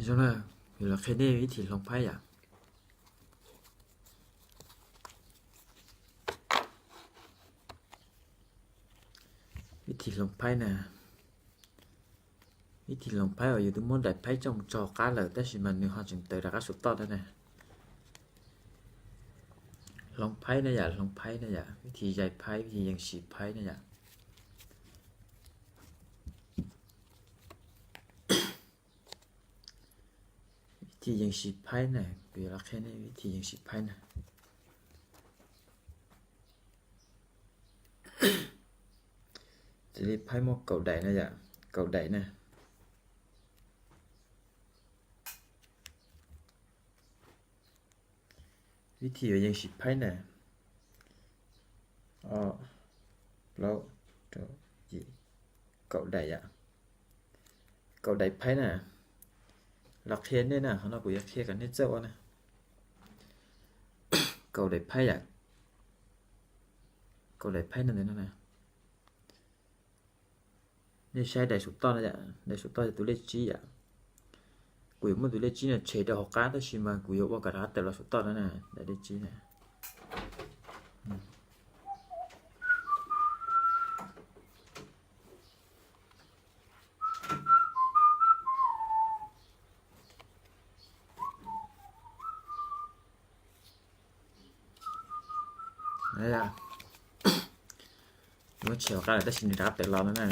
Zoo na, kuv los qhia nej vib thim hloov phaib yom. Vib thim hloov phaib na, vib thim hloov phaib uas yus twb muab daim phaib coj mus tso hauv qab lawm tab sis mas nws ho tseem tawm rov qab saum toj na na. Hloov phaib na yom, hloov phaib na yom, vib thim zais phaib, vib thim yees sim phaib na yom. Vib thim yees sim phaib na, kuv yuav los qhia nej vib thim yees sim phaib na. Txij li phaib muaj kaum daim na yom, kaum daim na. Vib thim yuav yees sim phaib na, ob, plaub, rau, yim, kaum daim yom. Kaum daim phaib na, los qhia nej na, qhov no kuv yuav qhia kom nej txawj ua na. Kaum daim phaib yom, kaum daim phaib no ntawm no na. Nej saib daim saum toj no yom, daim saum toj yog tus lej tsib yom. Kuv yuav muab tus lej tsib no tshem rau hauv qab tab sis mas kuv yuav ua kom rov qab tawm los saum toj no na, daim lej tsib na. Muab tshem hauv qab lawm tab sis nws rov qab tawm los no na.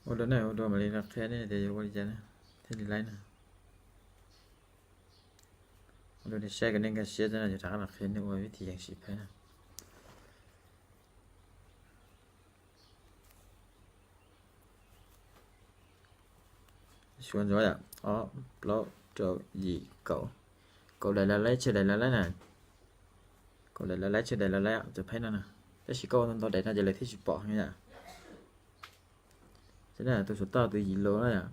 Ua dua na, ua dua mam li qhia nej tias yuav ua li cas na, thiaj li laib na. Ua dua nej saib kom nej nkag siab xwb no, rov qab los qhia nej ua vib thim yees sim phaib na. Suav ntxuav yom, ob, plaub, rau, yim, kaum. Kaum daim los laib, tsawg daim los laib na. Kaum daim los laib, tsawg daim los laib, cov phaib no na. Tab sis koj ua ntau ntau daim no ces lawv thiaj tsis pom yom. Tus saum toj tus yim los na yom,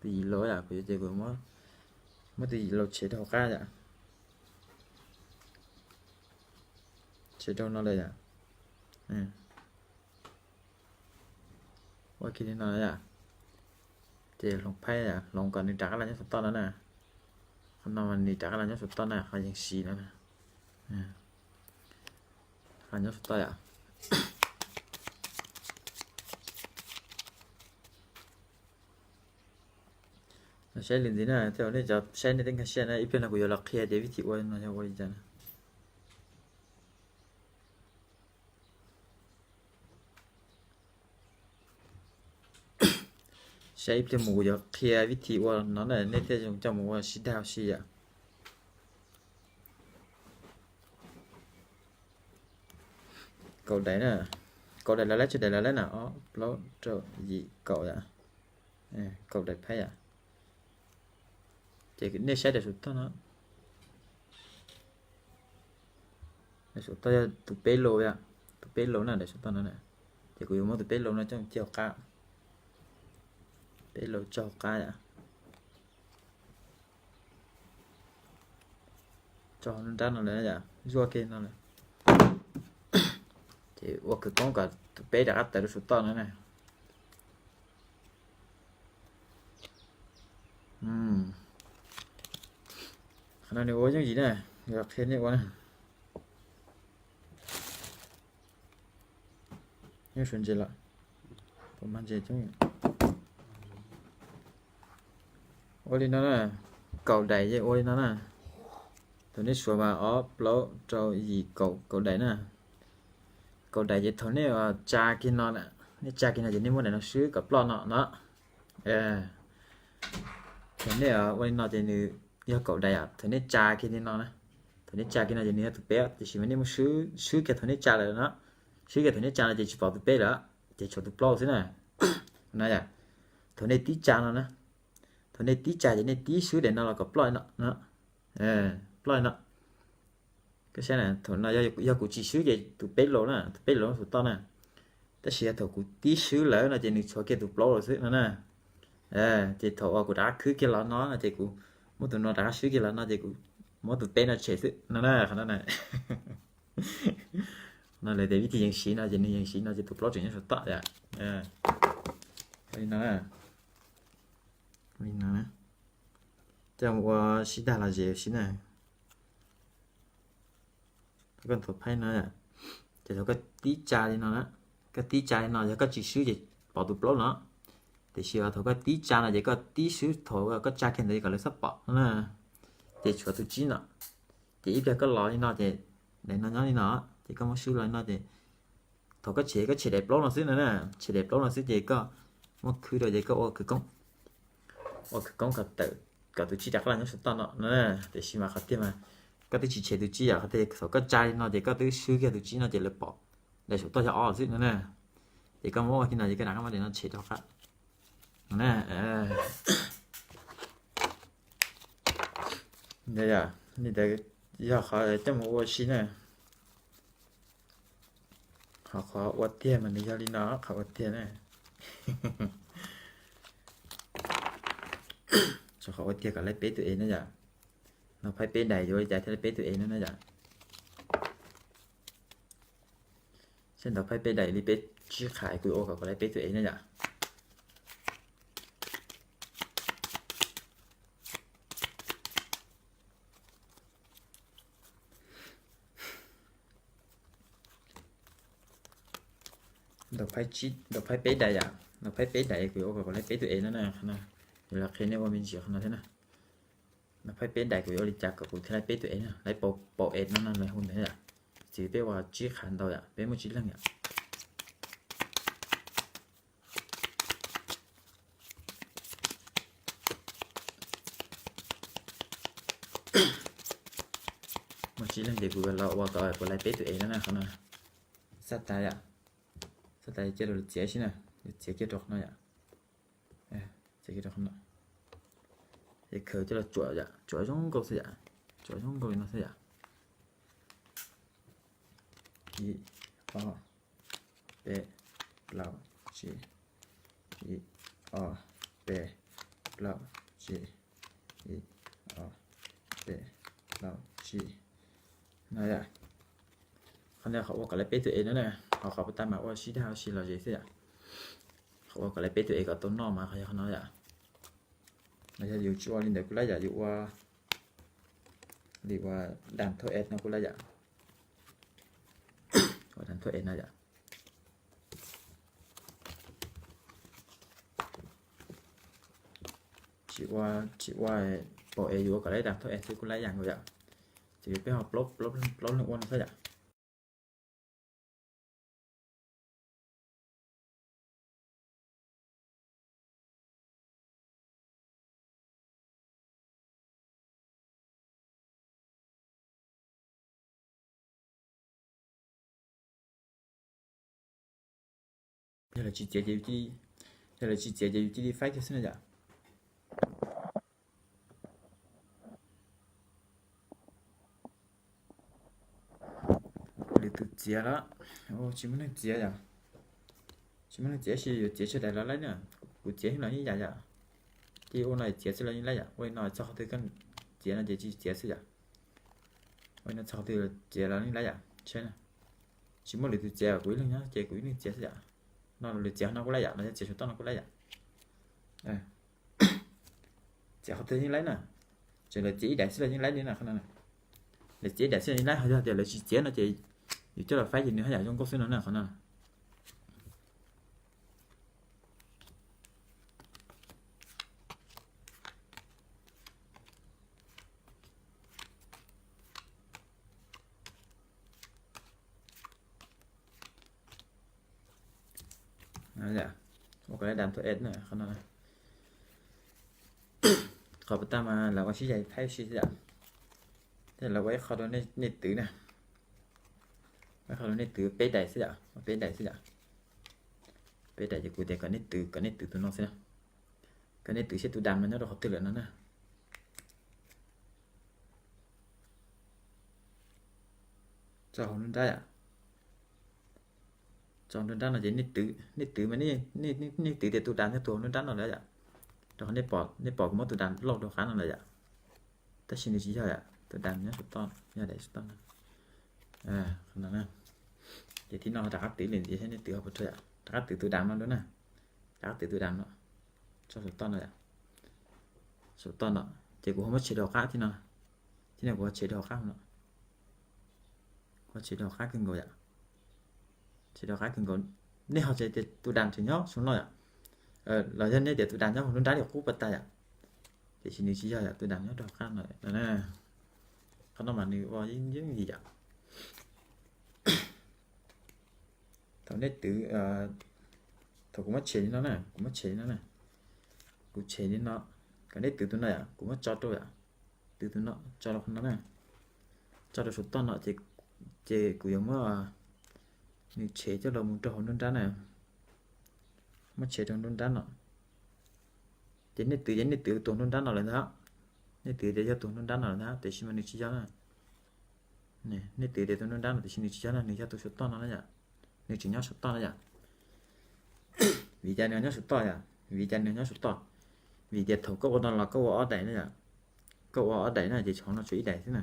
tus yim los yom, kuv yuav ces kuv muab tus yim los tshem rau hauv qab yom. Tshem rau no lawm yom. Ua kiag li no yom. Ces hloov phaib yom, hloov kom nws rov qab los nyob saum toj no na. Qhov no mas nws rov qab los nyob saum toj na, qhov yees sim no na. Qhov nyob saum toj yom. Saib li ntxiv na, tej zaum nej cov saib nej twb nkag siab na, ib pliag no kuv yuav los qhia tias vib thim ua no yog ua li cas na. Saib ib pliag mus kuv yuav qhia vib thim ua no na, nej thiaj zoo coj mus ua sib dag si yom. Kaum daim na, kaum daim los laib, tsawg daim los laib na, ob, plaub, rau, yim, kaum yom. Kaum daim phaib yom. Ces nej saib daim saum toj no. Daim saum toj yog tus peb los yom, tus peb los na, daim saum toj no na. Ces kuv yuav muab tus peb los no coj cia hauv qab. Peb los tso hauv qab yom. Tso nruab nrab no lawm yom, zuaj kiag no lawm. Ces ua khawv koob kom tus peb rov qab tawm rau saum toj no na. Qhov no nws ua yooj yim na, yog qhia nej ua na. Nyob suav ntses los, ua li no na, kaum daim ces ua li no na. Thaum nej suav mas ob, plaub, rau, yim, kaum, kaum daim na. Kaum daim ces thaum nej tsa kiag no, nej tsa kiag no ces nej muab daim no swb kom ploj no no. Thaum nej ua li no ces nws yog kaum daim, thaum nej tsa kiag li no na. Thaum nej tsa kiag no ces nws yog tus peb, tiam sis mas nej muab swb, swb kiag thaum nej tsa lawm no. Swb kiag thaum nej tsa no ces tsis pom tus peb lawm, ces tshuav tus plaub xwb na. No yom, thaum nej tib tsa no na, thaum nej tib tsa ces nej tib swb daim no los kom ploj no, ploj no. Koj saib na, thaum no yog kuv tsis swb ces tus peb los na, tus peb los saum toj na. Tab sis yog thaum kuv tib swb lawm no ces nws tshuav kiag tus plaub los xwb no na. Ces thaum uas kuv rov qab khwb kiag los no no ces kuv muab tus no rov qab swb kiag los no ces kuv muab tus peb no tshem xwb no na, qhov no na. No lawv tias vib thij yees siv no ces nws yees siv no ces tus plaub tseem nyob saum toj yom. Li no, li no, coj mus ua sib dag los zes sib na. Thaum koj nthuav phaib no, ces thaum koj tib tsa li no na, koj tib tsa li no yog koj tsis swb ces pom tus plaub no. Tiam sis thaum koj tib tsa no ces koj tib swb thaum koj tsa kiag ntawd kom lawv txhob pom no na. Ces tshuav tus tsib no, ces ib pliag koj los li no ces daim no nyob li no, ces koj muab swb los li no ces thaum koj tshem koj tshem daim plaub no xwb no na, tshem daim plaub no xwb ces koj muab khwb rau ces koj ua khawv koob, ua khawv koob kom tawm, kom tus tsib rov qab los nyob saum toj no no na. Tiam sis mas qhov tiag mas koj twb tsis tshem tus tsib yom, qhov tiag thaum koj tsa li no ces koj twb swb kiag tus tsib no ces lawv pom daim saum toj yog ob xwb no na. Ces koj muab ua li no ces koj rov qab muab daim no tshem rau qab no na. Li ntawd yog qhov coj mus ua si na. Ho qhov ua tiag mas nws yog li no, qhov ua tiag na. Qhov ua tiag kom laib peb tus ev na yom. Ntaus phaib peb daim yuav li cas thiaj laib peb tus ev no na yom. Seb ntaus phaib peb daim li peb tsib qham kuv ua kom kom laib peb tus ev na yom. Ntaus phaib peb daim yom, ntaus phaib peb daim kuv yuav ua kom kom laib peb tus ev no na. Qhov no yuav los qhia nej ua me ntsis qhov no thiab na. Ntaus phaib peb daim kuv yuav ua li cas kom kuv thiaj laib peb tus ev na, laib pab pab ev no no lawv hu ntawd yom. Txiv peb ua tsib qham ntaus yom, peb muaj tsib leeg yom. Muaj tsib leeg ces kuv los ua kom kuv laib peb tus ev no na qhov no. Xab tas yom, xab tas cia rau lawv txiav xwb na, lawv txiav kiag rau qhov no yom. Txiav kiag rau qhov no. Ces khaws coj los tsuam yom, tsuam zoo nkauj xwb yom, tsuam zoo nkauj li no xwb yom. Ib, ob, peb, plaub, tsib, ib, ob, peb, plaub, tsib, ib, ob, peb, plaub, tsib. No yom. Qhov no qhov ua kom laib peb tus ev no na, ho qhov puas tag mas ua sib dag ua si los zes xwb yom. Qhov ua kom laib peb tus ev kom tau noj mas qhov yog qhov no yom. Los yog yus tsis ua li ntawd kuj laib yom, yus ua li ua dam thauj ev no kuj laib yom. Ua dam thauj ev no yom. Tsis ua, tsis ua pab ev, yus ua kom laib dam thauj ev xwb kuj laib yam nkaus yom. Ces yus peb ho plaub leeg ua no xwb yom. Yog lawv tsis txiav ces, yog lawv tsis txiav ces yus cia li faib kiag xwb na yom. Lwm tus txiav los, tsis muaj neeg txiav yom. Tsis muaj neeg txiav sis yuav txiav tsawg daim los laib na, kuv txiav los yeej yam yom. Ces ua no txiav xwb los yeej laib yom, ua li no txog qhov twg koj txiav no ces tsis txiav xwb yom. Ua li no txog qhov twg txiav los yeej laib yom, saib na. Tsis muaj lwm tus txiav, kuv ib leeg nyob ces kuv ib leeg txiav xwb yom. No lawv txiav no kuj laib yom, los yog txiav saum toj no kuj laib yom. Txiav qhov twg yeej laib na, tseem lawv txiav ib daim xwb los yeej laib li na qhov no. Lawv txiav ib daim xwb los yeej laib, ho yog tias lawv tsis txiav no ces yus coj los faib ces nws haj yam zoo nkauj xwb no na qhov no. Ua kom laib dam thauj ev na qhov no. Qhov puas tag mas lawv ua sib zais thaib si xwb yom. Ces lawv ua ib qho rau nej twv na, ua ib qho rau nej twv peb daim xwb yom, ua peb daim xwb yom. Peb daim ces kuv tias kom nej twv, kom nej twv tus no xwb na. Kom nej twv seb tus dam no nyob rau qhov twg lawm no na. Tso hauv nruab nrab yom. Tso nruab nrab no ces nej twv, nej twv mas nej twv tias tus dam nyob tus hauv nruab nrab no lawm yom. Rau qhov nej pom, nej pom kuv muab tus dam lauj rau qab no lawm yom. Tab sis nws tsis yog yom, tus dam nyob saum toj, yog daim saum toj no. Qhov no na. Ces thib no rov qab twv li ntxiv saib nej twv ho puas raug yom. Rov qab twv tus dam no dua na. Rov qab twv tus dam no. Tso saum toj no yom. Saum toj no. Ces kuv ho muab tshem rau hauv qab thib no. Thib no kuv ho tshem rau hauv qab no. Ho tshem rau hauv qab kawg nkaus yom. Tshem rau hauv qab kawg nkaus. Nej ho tias tus dam tseem nyob saum no yom. Los yog nej tias tus dam nyob hauv nruab nrab li qub pas tas yom. Tiam sis nws tsis yog yom, tus dam nyob rau hauv qab no. Qhov no mas nws ua yeej yeej yim yom. Thaum nej twv, thaum kuv muab tshem li no na, kuv muab tshem li no na, kuv tshem li no, kom nej twv tus no yom, kuv muab tso rau yom, twv tus no tso rau qhov no na, tso rau saum toj no, ces kuv yuav muab nws tshem coj los mus rau hauv nruab nrab na, muab tshem rau nruab nrab no. Ces nej twv ces nej twv tus nruab nrab no lawm ntag, nej twv tias yog tus nruab nrab no lawm ntag, tiam sis mas nws tsis yog na. Nej twv tias tus nruab nrab no tiam sis nws tsis yog na, nws yog tus saum toj no na yom, nws tseem nyob saum toj na yom. Vim cas nws nyob saum toj yom? Vim cas nws nyob saum toj? Vim tias thaum koj ua no los koj ua ob daim na yom, koj ua ob daim na ces hauv no tshuav ib daim xwb na.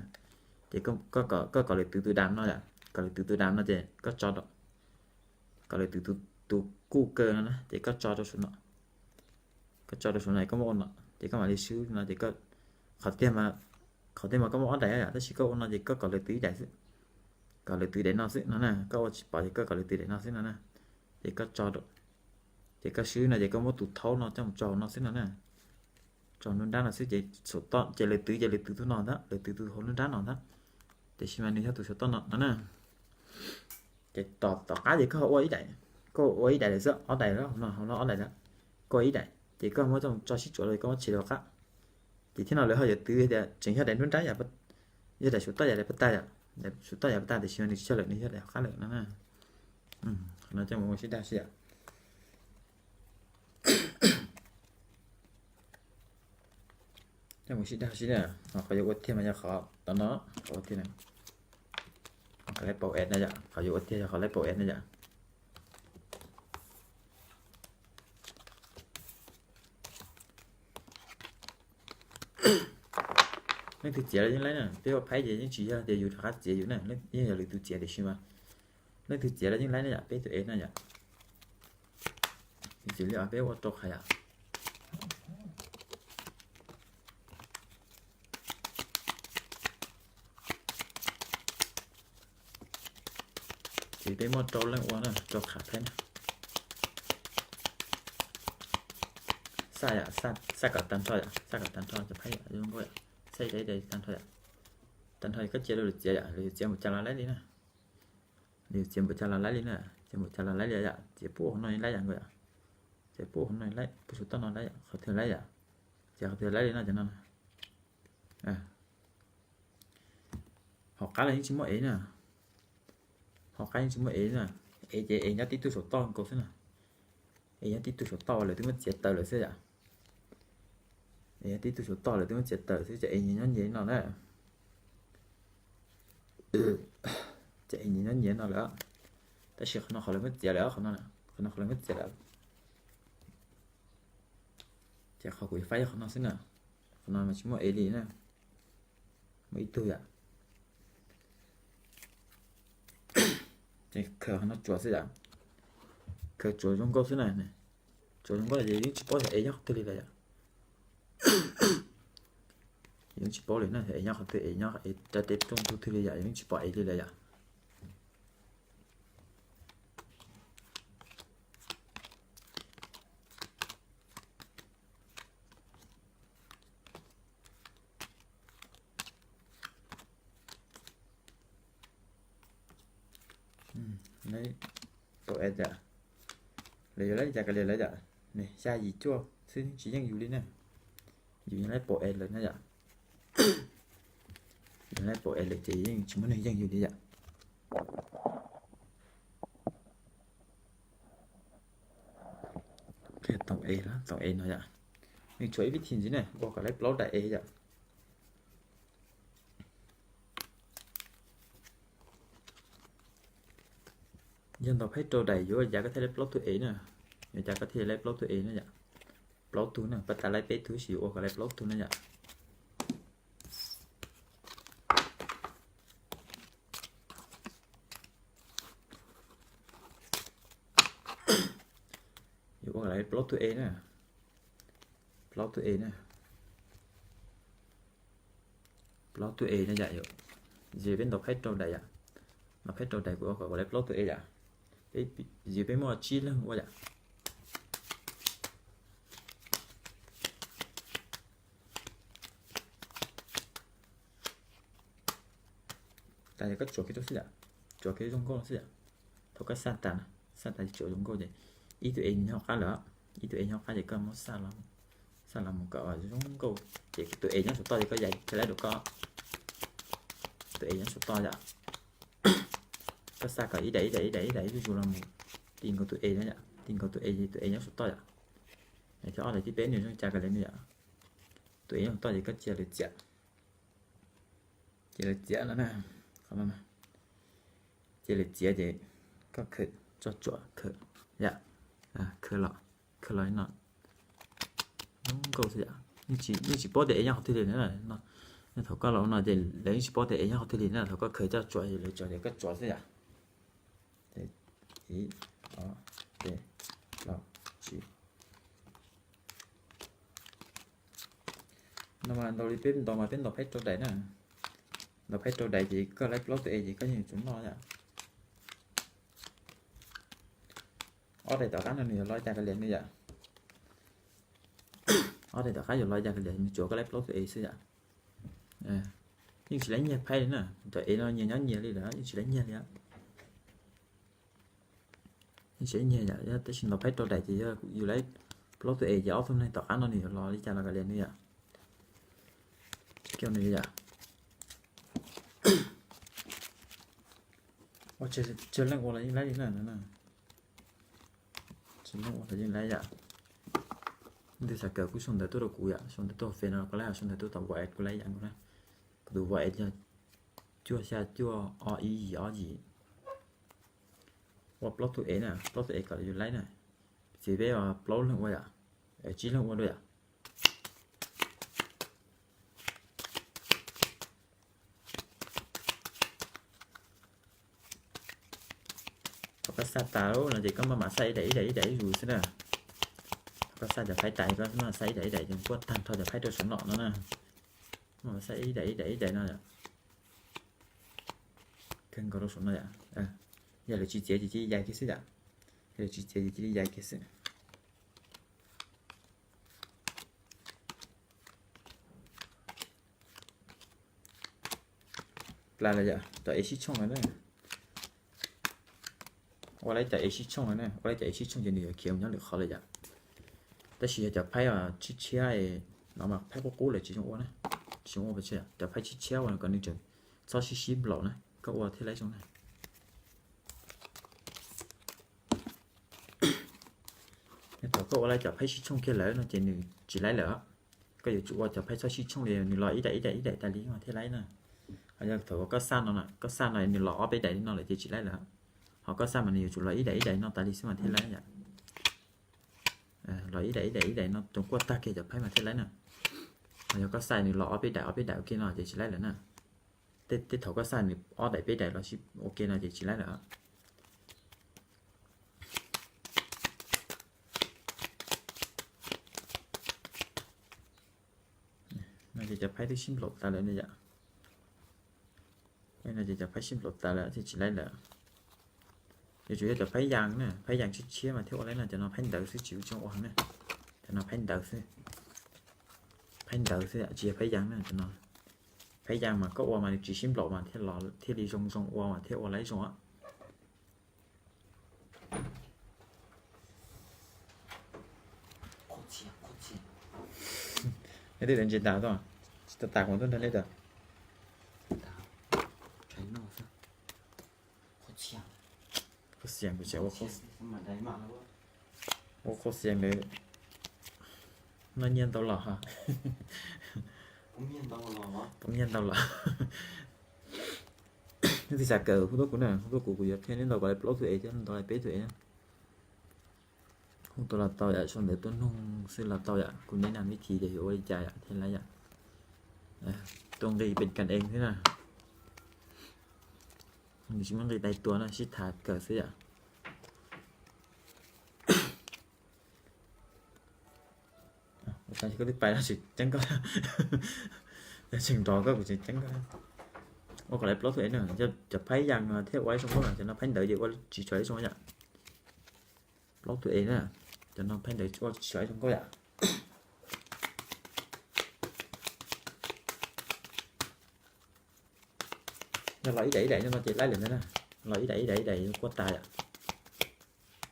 Ces koj kom lawv twv tus dam no yom, kom lawv twv tus dam no ces koj tso, kom lawv twv tus kuj kaw no na ces koj tso rau saum no, koj tso rau saum no koj muab ua no ces koj mam li swb no ces qhov tiag, qhov tiag mas koj muab ob daim yom, tab sis koj ua no ces koj kom lawv twv ib daim xwb, kom lawv twv daim no xwb no na, koj ua tsis pom ces koj kom lawv twv daim no xwb no na. Ces koj tso, ces koj swb no ces koj muab tus thaub no coj mus tso hauv no xwb no na. Tso nruab nrab no xwb ces saum toj ces lawv twv ces lawv twv tus no ntag, lawv twv tus hauv nruab nrab no ntag, tiam sis mas nws yog tus saum toj no no na. Ces tom qab ces koj ua ib daim, koj ua ib daim lawm xwb, ob daim lawm, hauv no ob daim lawm, koj ua ib daim ces koj muab coj mus tso sib tsuam los koj muab tshem rau qab. Ces thib no lawv ho yuav twv tias tseem yog daim nruab nrab yom, yog daim saum toj yam daim pas tag yom, saum toj yam pas tag tiam sis mas nws tsis yog lawm, nws yog daim hauv qab lawm no na. Qhov no coj mus ua sib dag sib yom. Coj mus sib dag sib na, ho qhov yuav ua tiag mas yog qhov tod no, qhov ua tiag, qhov lab pau es na yom, qhov yuav ua tiag yog qhov lab pau es na yom. Leej twg txiav los yeej laib na, peb ua phaib ces yeej tsis yog tias yus rov qab txiav yus na, yeej yog lwm tus txiav tiam sis mas leej twg txiav los yeej laib na yom, peb tus es na yom. Txiav li os, peb ua rau qhov yom. Ces peb muaj rau leej ua na, rau qhov phaib na. Xaj yom, xaj kom tag nrho yom, xaj kom tag nrho cov phaib yom, zoo nkauj yom, xaj ib daim ib daim tag nrho yom. Tag nrho koj cia rau lwm txiav yom, lwm txiav npaum cas los laib li na. Lwm txiav npaum cas los laib li na, txiav npaum cas los laib li yom, txiav puag hauv no laib yom nkauj yom. Txiav puag hauv no laib, puag saum toj no laib yom, qhov twg laib yom. Txiav qhov twg laib li no cov no. Hauv qab los yeej tsis muaj ev na. Hauv qab yeej tsis muaj ev na. Ev ces ev nyob tib tug saum toj nkaus xwb na. Ev nyob tib tug saum toj uas lawv twb muab txiav tawm lawm xwb yom. Ev nyob tib tug saum toj lawv twb muab txiav tawm xwb ces ev nyias nyob nyias no na. Ces ev nyias nyob nyias no lawm. Tab sis qhov no qhov lawv muab txiav lawm, qhov no, qhov no qhov lawv muab txiav lawm. Ces qhov kuv yuav faib yog qhov no xwb na. Qhov no mas tsis muaj ev li na. Muaj ib tug yom. Ces khaws qhov no tsuav xwb yom. Khaws tsuav zoo nkauj xwb na. Tsuav zoo nkauj ces yeej tsis paub yog ev nyob qhov twg li lawm yom. Yeej tsis paub li na, ev nyob qhov twg, ev nyob ev rau tej rooj tug twg li yom, yeej tsis pom ev li lawm yom. Pom es yom, lawv yuav laib li cas kav liam lawv yom. Xya yim cuaj xwb tsis yeej yus li na. Yus yeej laib pom es lawm na yom. Yus laib pom es lawm ces yeej tsis muaj neeg yeej yus li yom. Toom es, toom es no yom. Nws tshuav ib vib thi ntxiv na, ua kom laib plaub daim es yom. Yog ntaus phaib rau daim yuav ua cas koj thiaj laib plaub tug es na. Yuav cas koj thiaj laib plaub tug es na yom. Plaub tug na, pas tas laib peb tug tab sis yuav ua kom laib plaub tug na yom. Plaub tug E na, plaub tug E na, plaub tug E na yom. Yog peb ntaus phaib rau daim yom, ntaus phaib rau daim kuv ua kom lawv plaub tug E yom. Yog peb muaj tsib leeg ua yom. Tas yog koj tsuav kiag rau xwb yom, tsuav kiag zoo nkauj xwb yom. Thaum koj xaj tas, xaj tas tsuav zoo nkauj ces ib tug E nyob hauv qab lawm, ib tug E nyob hauv qab ces koj muab xaj los, xaj los mus kom zoo nkauj ces tus E nyob saum toj ces koj yais kiag lawm rau koj. Tus E nyob saum toj yom. Koj xaj kom ib daim ib daim ib daim ib daim zuj zus los mus ti nkaus tus E no yom, ti nkaus tus E, tus E nyob saum toj yom. Thiab ob daim thib peb nws zoo cas kawg li no yom. Tus E nyob saum toj ces koj cia lawv txiav, cia lawv txiav no na, qhov no na. Cia lawv txiav ces koj khaws tso tsuam khaws yom, khaws los, khaws los no. Zoo nkauj xwb yom. Yeej tsis paub tias E nyob qhov twg li na. Thaum koj los ua no ces lawv yeej tsis paub tias E nyob qhov twg li na, thaum koj khaws coj tsuam ces lawv tsuas tias koj tsuav xwb yom. Ib, ob, peb, plaub, tsib. No mas ntaus li peb ntaus mas peb ntaus phaib rau daim na. Ntaus phaib rau daim ces koj laib plaub tug E ces koj yeej yuav tsum noj yom. Ob daim tom qab no nws yuav lo li cas koj liam nws yom. Ob daim tom qab yuav lo li cas koj liam nws, tsuav koj laib plaub tug E xwb yom. Yeej tsis laib nyiag phaib li na, cov E no nyias nyob nyias li lawm yeej tsis laib nyiag li. Yeej tsis laib nyiag yom, tab sis ntaus phaib rau daim ces yog yus laib plaub tug E ces ob tug neeg tom qab no nws yuav lo li cas los koj liam nws yom. Kiag nws yom. Tsawg leej ua los yeej laib li na. Tsawg leej ua los yeej laib yom. Leej twg xav kawm kuj sau ntawv tuaj rau kuv yom, sau ntawv tuaj hauv Face no kuv laib, sau ntawv tuaj tom WhatsApp kuv laib yom. Kuv tus WhatsApp yog cuaj xya cuaj ob ib yim ob yim. Ua plaub tug E na, plaub tug E kom yus laib na. Txiv peb plaub leeg ua yom, tsib leeg ua dua yom. Thaum koj xaj tas no ces koj maj mam xaj ib daim ib daim ib daim ib zus xwb na. Thaum koj xaj cov phaib tas koj maj mam xaj ib daim ib daim ces kuaj tag nrho cov phaib rau saum no no na. Maj mam xaj ib daim ib daim ib daim no. Kawg nkaus rau saum no yom. Yog lawv tsis txiav ces cia li yais kiag xwb yom. Yog lawv tsis txiav ces cia li yais kiag xwb. Plas lawm yom, cov E sib tshooj lawm na. Ua lawm cov E sib tshooj lawm na, ua lawm cov E sib tshooj ces nws yuav khiav mus nyob lwm qhov lawm yom. Tab sis yog cov phaib tshiab tshiab no mas phaib qub qub lawm tsis zoo ua na. Tsis zoo ua pes tsawg, cov phaib tshiab tshiab uas kom nws tseem txhob sib sib nplaum na koj ua thiaj laib zoo na. Thaum koj ua lawm cov phaib sib tshooj kiag lawm no ces nws tsis laib lawm. Koj yuav tsum ua cov phaib txhob sib tshooj li, nws los ib daim ib daim ib daim tas li mas thiaj laib na. Ho yog thaum koj xaj no, koj xaj no nws los ob peb daim li no lawm ces tsis laib lawm. Ho koj xaj mas nws yuav tsum los ib daim ib daim no tas li xwb mas thiaj laib yom. Los ib daim ib daim ib daim no tsoos kuaj tag kiag cov phaib mas thiaj laib na. Ho yog koj xaj nws los ob peb daim ob peb daim ua ke no ces tsis laib lawm na. Tej thaum koj xaj nws ob daim peb daim los sis ua ke no ces tsis laib lawm. No ces cov phaib twb sib nplaum tas lawm no yom. No ces cov phaib sib nplaum tas lawm thiaj tsis laib lawm. Yuav tsum yog cov phaib yas na, phaib yas tshiab tshiab mas thiaj ua laib no, cov no phaib ntawv xwb tsis ua zoo ua heev na. Cov no phaib ntawv xwb, phaib ntawv xwb tsis yog phaib yas na cov no. Phaib yas mas koj ua mas nws tsis sib nplaum mas thiaj li zoo zoo ua mas thiaj ua laib zoo. Nej twb ntsis tas, tsis tas kuv tuaj nrog nej tas. Qhov xiav kuv tseem ua qhov xiav ntawd. No nyiaj ntau los ha. Poob nyiaj ntau los. Nej twb xav kawm hu tuaj kuv na, hu tuaj kuv, kuv yuav qhia nej ntau kom lawv plaub tug es thiab ntau lawv peb tug es. Hu tuaj los tau yom, sau ntawv tuaj nug xwb los tau yom, kuv nej nam vib thi tias yuav ua li cas yom thiaj laib yom. Tuaj nqi pes kas ees xwb na. Nws tsis muaj nqi dai tua na, sib tham kawm xwb yom. Koj twb pais no tsis ceeb koj, tseem nrog koj kuv tsis ceeb koj. Ua kom lawv plaub tug ev na, yog cov phaib yas thiaj ua ib zoo nkauj na, cov no phaib ntawv ces ua tsis tshua ib zoo yom. Plaub tug ev na, cov no phaib ntawv ua tsis tshua ib zoo nkauj yom. Yog los ib daim ib daim no ces laib lawm ntag na. Los ib daim ib daim ib daim kuaj tas yom.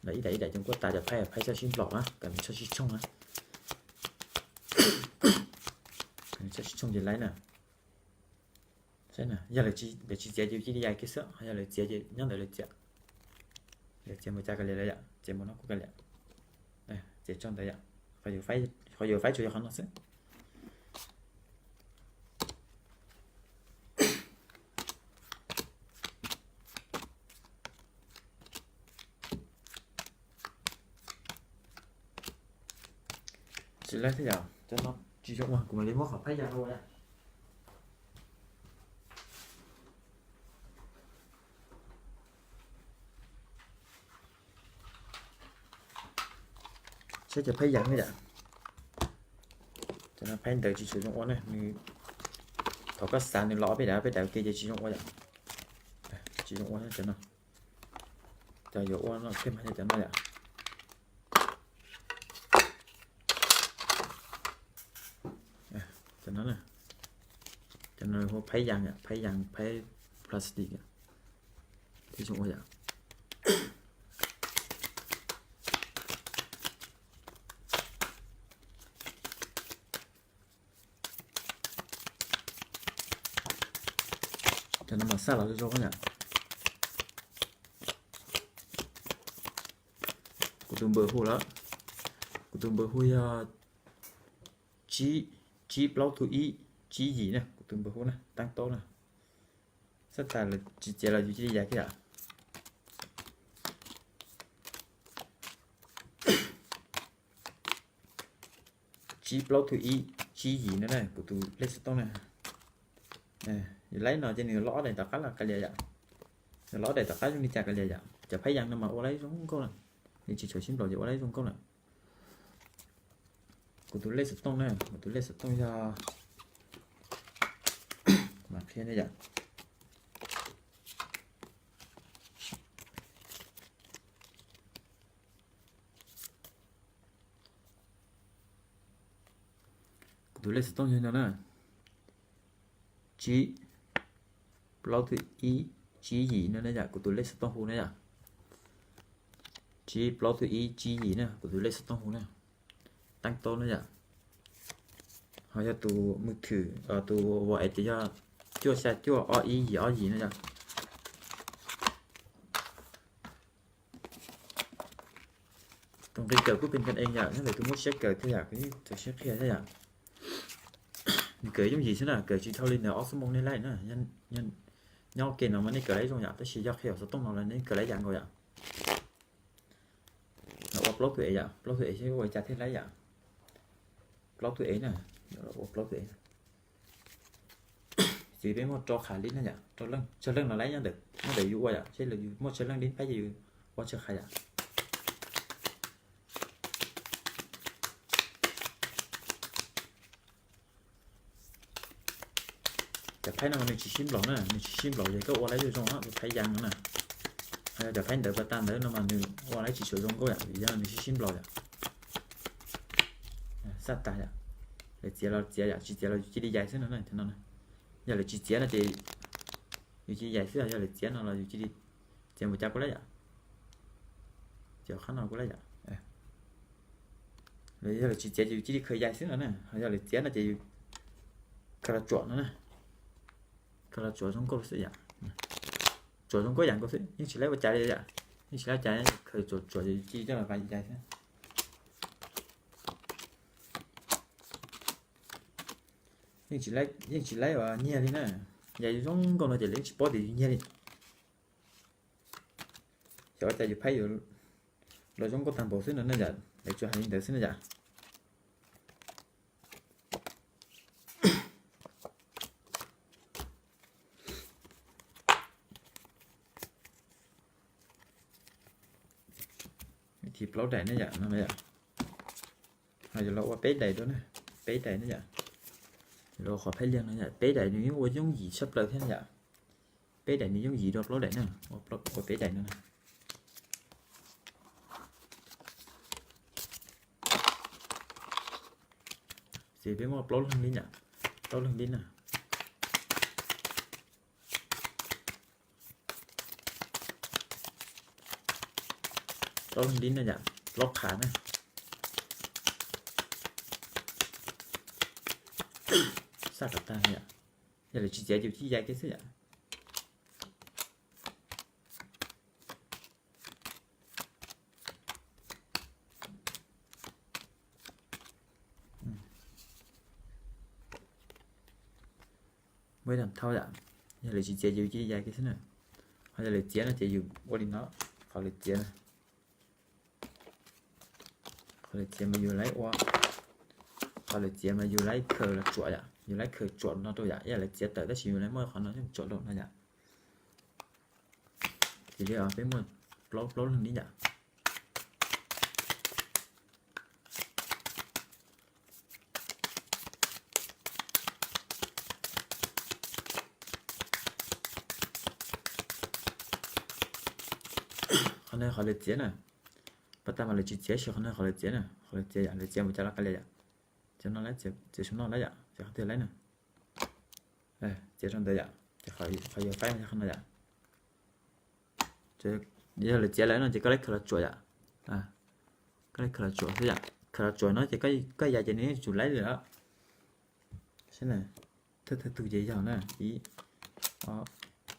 Los ib daim ib daim ces kuaj tas, cov phaib phaib txhob sib nplaum na, kom nws txhob sib tshooj na. Kom nws txhob sib tshooj ces laib na. Saib na, yog lawv tsis txiav ces cia li yais kiag xwb, yog lawv txiav ces nyob ntawd lawv txiav. Lawv txiav mus cas kav liam lawv yom, txiav mus no kuj kav liam. Txiav tso ntawd yom, qhov yuav faib tsuas yog qhov no xwb. Tsis laib thiab yom, cov no tsis zoo ua, kuv mam li muab qhov phaib yas no ua yom. Saib cov phaib yas na yom. Cov no phaib ntawv tsis tshua zoo ua na, nws thaum koj xav nws los ob peb daim peb daim ua ke ces tsis zoo ua yom. Tsis zoo ua cov no. Cov yuav ua no thiaj mas yog cov no yom. Cov no, cov no hu phaib yas, phaib yas phaib plastic thiaj zoo ua yom. Cov no mas xaj los zoo zoo yom. Kuv tus npawb hu lawm, kuv tus npawb hu yog tsib, tsib plaub tug ib, tsib yim na, kuv tus npawb hu na, tab taub na. Xab tas lawv tsis txiav los yus cia li yais kiag yom. Tsib plaub tug ib, tsib yim no na, kuv tus lej xov tooj na. Yus laib no ces nws los ob daim tom qab los kav liam yom. Nws los ob daim tom qab zoo li cas kav liam yom. Cov phaib yas no mas ua laib zoo nkauj na. Nws tsis tshua sib nplaum ces ua laib zoo nkauj na. Kuv tus lej xov tooj na, kuv tus lej xov tooj yog, mam qhia nej yom. Kuv tus lej xov tooj yog no na, tsib plaub tug ib, tsib yim no na yom, kuv tus lej xov tooj hu na yom. Tsib plaub tug ib, tsib yim na, kuv tus lej xov tooj hu na. Tab taub na yom. Ho yog tus mws thwm, tus ua es ces yog cuaj xya cuaj ob ib yim ob yim na yom. Tus nqi kawm kuj pes kan ees yom, nyob ntawm tus muab siab kawm thiab yom, kuv yeej txaus siab qhia thiab yom. Nws kawm yooj yim xwb na, kawm tsis dhau li ntawd ob xuab moos nej laij na. Nyob ua ke no mas nej kawm laib zoo yom, tab sis yog qhia xov tooj no los nej kawm laib yam nkaus yom. Los ua plaub tug ev yom, plaub tug ev seb ua li cas thiaj laib yom. Plaub tug ev na, ua plaub tug ev. Txiv peb muaj rau qhov li na yom, rau leej, tsawg leej los laib nyob ntawm, nyob ntawm yus ua yom, seb yus muaj tsawg leej li pab ces yus ua tsawg qhov yom. Cov phaib no nws tsis sib nplaum na, nws tsis sib nplaum ces koj ua laib zoo zoo, tus phaib yas no na. Ho yog cov phaib ntawv pas tas ntawd no mas nws ua laib tsis tshua zoo nkauj yom, vim yog nws sib sib nplaum yom. Xaj tas yom, lawv txiav los txiav yom, tsis txiav los yus cia li yais xwb no na, no. Yog lawv tsis txiav no ces yus cia li yais xwb, yog lawv txiav no los yus cia li txiav mus cas kuj laib yom. Txiav qhov no kuj laib yom. Yog lawv tsis txiav ces yus cia li khaws yais xwb no na, ho yog lawv txiav no ces yus khaws los tsuam no na. Khaws los tsuam zoo nkauj xwb yom. Tsuam zoo nkauj yam nkaus xwb, yeej tsis laib ua cas li yom. Yeej tsis laib ua cas, khaws tsuam tsuam ces yus cia li coj los yais xwb. Yeej tsis laib ua nyiag li na. Yog yus zoo nkauj no ces lawv yeej tsis paub tias yus nyiag li. Xyov ua cas yus phaib yuav los zoo nkauj tag npaum xwb no na yom, lawv tsuas hais li ntawd xwb na yom. Vib thib plaub daim ne yom, no yom. Ho yuav los ua peb daim dua na. peb daim no yom. Los qhov phaib liag no yom, peb daim nws yeej ua yooj yim tshaj plaws thiab yom. Peb daim nws yooj yim dua plaub daim na, ua peb daim no. Ces peb muaj plaub leeg li yom, plaub leeg li na. Plaub leeg li na yom, plaub qhav na. Xaj kom tag yom, yog lawv tsis txiav ces cia li ya kiag xwb yom. Muaj ib dam thauj yom, yog lawv tsis txiav ces cia li ya kiag xwb na. Ho yog lawv txiav no ces yus ua li no, qhov lawv txiav na. Qhov lawv txiav mas yus laib ua, qhov lawv txiav mas yus laib khaws los tsuam yom, yus laib khaws tsuam no rau yom, ib yam lawv txiav tawm tab sis yus laib muab qhov no yeej tsuam rau no yom. Ces li os peb muaj plaub plaub leeg li yom. Qhov no qhov lawv txiav na, pas tas mas lawv tsis txiav, tab sis qhov no qhov lawv txiav na, qhov lawv txiav yom, lawv txiav mus cas los qab li yom. Txiav no, txiav saum no lawm yom, txiav qhov twg lawm na. Txiav rau ntawd yom, ces qhov yuav faib yog qhov no yom. Yog lawv txiav lawm no ces koj laib khaws los tsuam yom. Koj laib khaws los tsuam xwb yom, khaws los tsuam no ces koj ya ces nws yeej tsum laib li lawm. Saib na, thawj thawj tug ces yog na, ib, ob,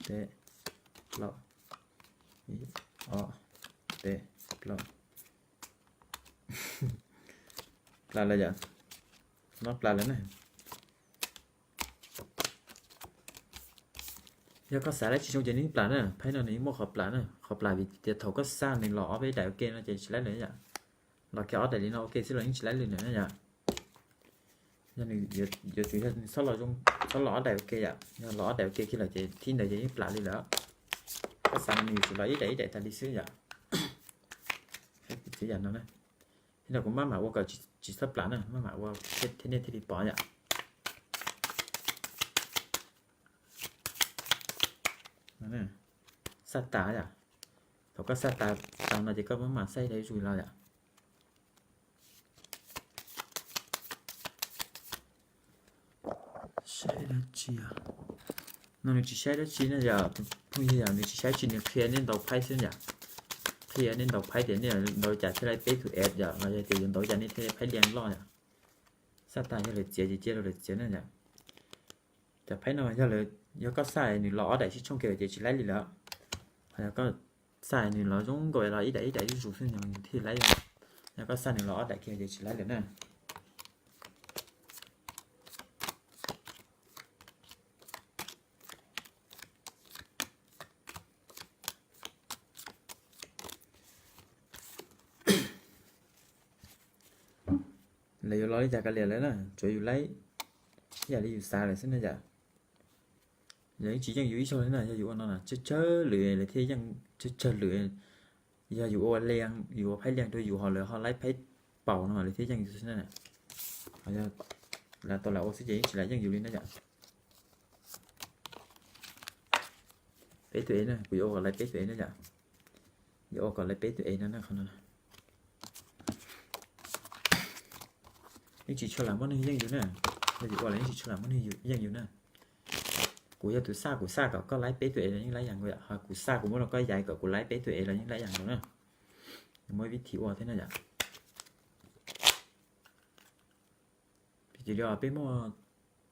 peb, plaub, ib, ob, peb, plaub. Plas lawm yom, no plas lawm na. Yog koj xav laib tsis zoo ces nws plas na, phaib no nws muaj qhov plas na, qhov plas vim tias thaum koj xaj nws los ob peb daim ua ke no ces tsis laib lawm yom. Los kiag ob daim li no ua ke xwb los yeej tsis laib li na yom. Yog nws yuav tsum yog nws txhob los ob daim ua ke yom, yog los ob daim ua ke kiag lawm ces thib ntawd ces yeej plas li lawm. Koj xav nws yuav tsum los ib daim ib daim tas li xwb yom. Txiav yam no na, thiab no kuv maj mam ua kom tsis txhob plas na, maj mam ua thiab nej thiaj li pom yom. Xaj tas yom, thaum koj xaj tas tas no ces koj maj mam xaj ib daim zuj los yom. Saib dab tsi? No nws tsis saib dab tsi na yom, phooj ywg yom, nws tsis saib tsi, nws qhia nej ntaus phaib xwb yom. Qhia nej ntaus phaib tias nej ntaus cas thiaj li peb tus S yom, los yog tias yuav ntaus cas nej thiaj li phaib liag loj yom. Xaj tas yog lawv txiav ces cia rau lawv txiav na yom. Cov phaib no yog, yog koj xaj nws los ob daim sib tshooj kiag ces tsis laib li lawm. Ho yog koj xaj nws los zoo nkaus los ib daim ib daim zuj zus xwb nws thiaj laib. Yog koj xaj nws los ob daim kiag ces tsis laib lawm na. Lawv yuav los li cas kav liam lawm na, tsuav yus laib ib yam li yus xav lawm xwb na yom. Yog yeej tsis yeej yus ib zaug li na, yog yus ua no na tsawg tsawg lwm lawv thiaj yeej, tsawg tsawg lwm. Yog yus ua liag, yus ua phaib liag rau yus ho lawv ho laib phaib paus no lawv thiaj yeej yus xwb na. Ho yog lawv tau lam ua xwb ces yeej tsis lam yeej yus li na yom. Peb tus S na, kuv yuav ua kom lawv peb tus S na yom. Yuav ua kom lawv peb tus S no na, qhov no. Yeej tsis tshua lam muaj neeg yeej yus na. Yog yus ua los yeej tsis tshua lam muaj neeg yeej yus na. Kuv yog tus xaj, kuv xaj kom koj laib peb tus S los yeej laib yam nkaus yom, ho kuv xaj kuv muab rau koj yais kom kuv laib peb tus S los yeej laib yam nkaus na. Muaj vib thib ua thiab na yom. Ces li peb muaj,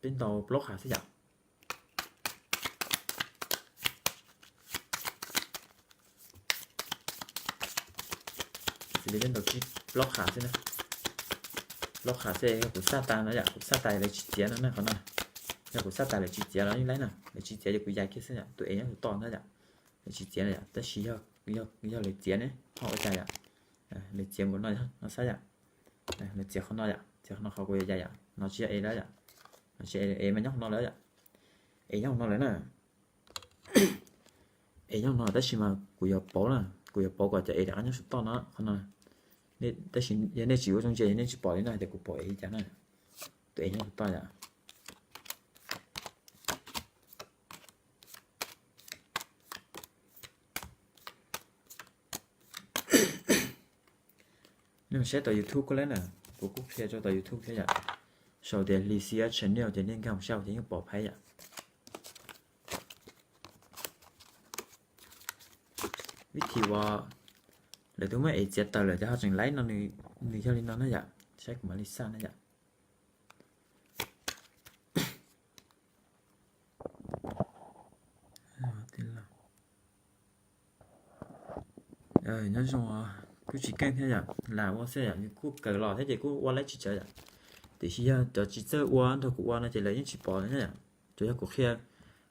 peb ntaus plaub qhav xwb yom. Ces li peb ntaus plaub qhav xwb na. Plaub qhav xwb, yog kuv xaj tas no yom, kuv xaj tas lawv tsis txiav no na, qhov no. Yog kuv xaj tas lawv tsis txiav los yeej laib na, lawv tsis txiav ces kuv yais kiag xwb yom, tus S nyob tus toj ntawd yom. Lawv tsis txiav na yom, tab sis yog, yog lawv txiav ne ho ua cas yom. Lawv txiav nkaus no, no xab yom. Lawv txiav qhov no yom, txiav qhov no qhov kuv yuav yais yom, no tsis yog S lawm yom. No tsis yog S, S mas nyob qhov no lawm yom. S nyob qhov no lawm na. S nyob qhov no tab sis mas kuv yuav pauv na, kuv yuav pauv kom cov S rov qab nyob saum toj no, qhov no. Tab sis yog nej tsis ua zoo ntsia yog nej tsis pom li na, tias kuv pauv S li cas na. Tus ev nyob tod yom. Nej saib tau YouTube kuj lab na, kuv kuj qhia rau tau YouTube thiab yom. Sau tias Hli Xiab Channel ces nej nkag mus saib ces yeej pom phaib yom. Vib thim uas lawv twb muab ev txiav tawm lawm ces ho tseem laib no, nws yog li no na yom. Saib kuv mam li xaj na yom. Nyob zoo, kuj tsis keej thiab yom, lam ua xwb yom, nws kuj kawm los thiab ces kuj ua laib tsis tsawv yom. Tiam sis yog cov tsis txawj ua nrog kuv ua no ces lawv yeej tsis pom na yom. Tsuas yog kuv qhia,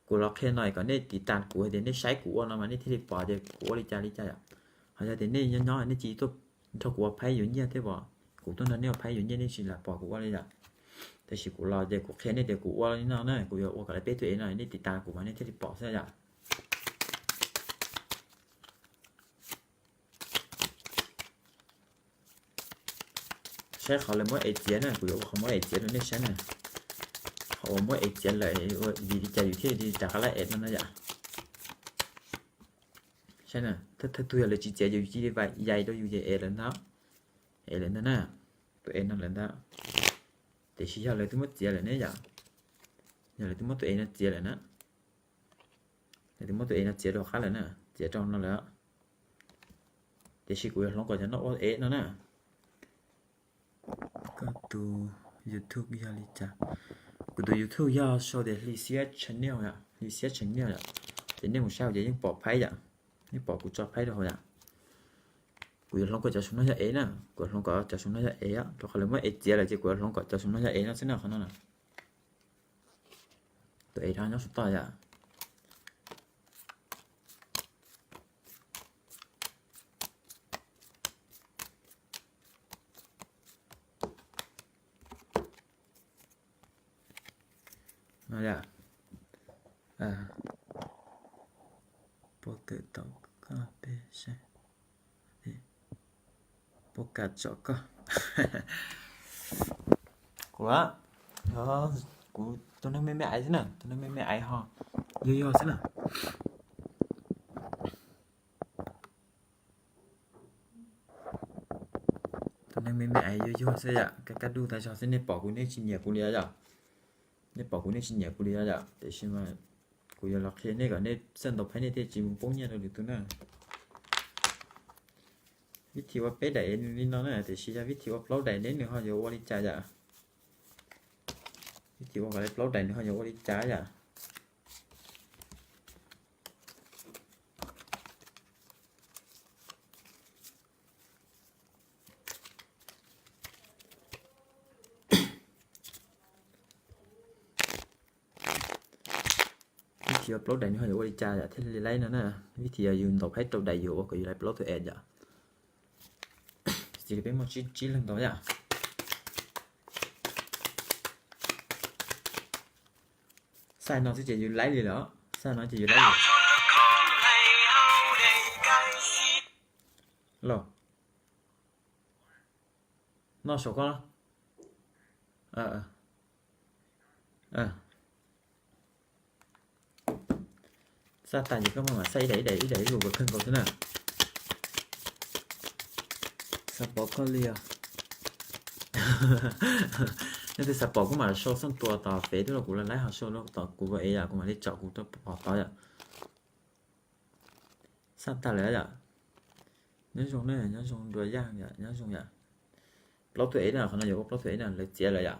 kuv los qhia no kom nej tiv tas kuv hais tias nej saib kuv ua no mas nej thiaj li pom tias kuv ua li cas li cas yom. Ho yog tias nej nyob nyob nej cia li tuaj nrog kuv ua phaib yuav nyiaj thiab os, kuv tuaj nrog nej ua phaib yuav nyiaj nej tsis lam pom kuv ua li yom. Tiam sis kuv los ces kuv qhia nej tias kuv ua li no na, kuv yuav ua kom lawv peb tus ev no, nej tiv tas kuv mas nej thiaj li pom xwb yom. Saib qhov lawv muab ev txiav na, kuv yuav ua qhov muab ev txiav rau nej saib na. Qhov uas muab ev txiav lawm vim li cas yus thiaj li rov qab lab ev no na yom. Saib na, thawj tug yog lawv tsis txiav ces yus cia li yais rau yus ces ev lawm ntag. Ev lawm ntag na, tus ev no lawm ntag. Tiam sis yog lawv twb muab txiav lawm ne yom, yog lawv twb muab tus ev no txiav lawm na, lawv twb muab tus ev no txiav rau qab lawm na, txiav rau no lawm. Tiam sis kuv yuav hloov kom cov no ua ev no na. Koj tus YouTube yog li cas? Kuv tus YouTube yog sau tias Hli Xiab Channel yom, Hli Xiab Channel yom. Ces nej mus saib hauv ces yeej pom phaib yom, yeej pom kuv tso phaib rau hauv yom. Kuv yuav hloov kom cov saum no yog ev na, kuv yuav hloov kom cov saum no yog ev, rau qhov lawv muab ev txiav lawm ces kuv yuav hloov kom cov saum no yog ev no xwb na, qhov no na. Tus ev rov nyob saum toj yom. No yom, puas kawm tau koj peb saib, puas kam tsom koj. Kuv, kuv tus neeg me me aiv xwb na, tus neeg me me aiv ho yog yog xwb na. Tus neeg me me aiv yog yog xwb yom, kaj kaj duj tas zog xwb, nej pom kuv nej tsis nyiam kuv li yom. Nej pom kuv nej tsis nyiam kuv li yom, tiam sis mas kuv yuav los qhia nej kom nej txawj ntaus phaib nej thiaj tsis mus poob nyiaj rau lwm tus na. Vib thim ua peb daim ev nws li no na, tiam sis yog vib thim ua plaub daim ne nws ho yuav ua li cas yom? Vib thim ua kom li plaub daim nws ho yuav ua li cas yom? Vib thim ua plaub daim nws ho yuav ua li cas yom thiaj li laib no na. Vib thim yog yus ntaus phaib rau daim yuav ua kom yus laib plaub tus ev yom. Cia li peb muaj tsib leeg ntaus yom. Xaj no xwb ces yus laib li lawm, xaj no ces yus laib li. Los, noj saum koj. Xaj tas ces koj maj mam xaj ib daim ib daim ib daim ib lus kom kawg nkaus xwb na. Xav pom koj li os. Nej twb xav pom kuv mam sau xoj tua tom fev twb los kuv laib ho sau rau tom kuv ev yom, kuv mam li tsom kuv rau pom tod yom. Xaj tag lawm yom. Nyob zoo na, nyob zoo dua yaj yom, nyob zoo yom. Plaub tus ev na, qhov no yuav ua plaub tus ev na, lawv txiav lawm yom.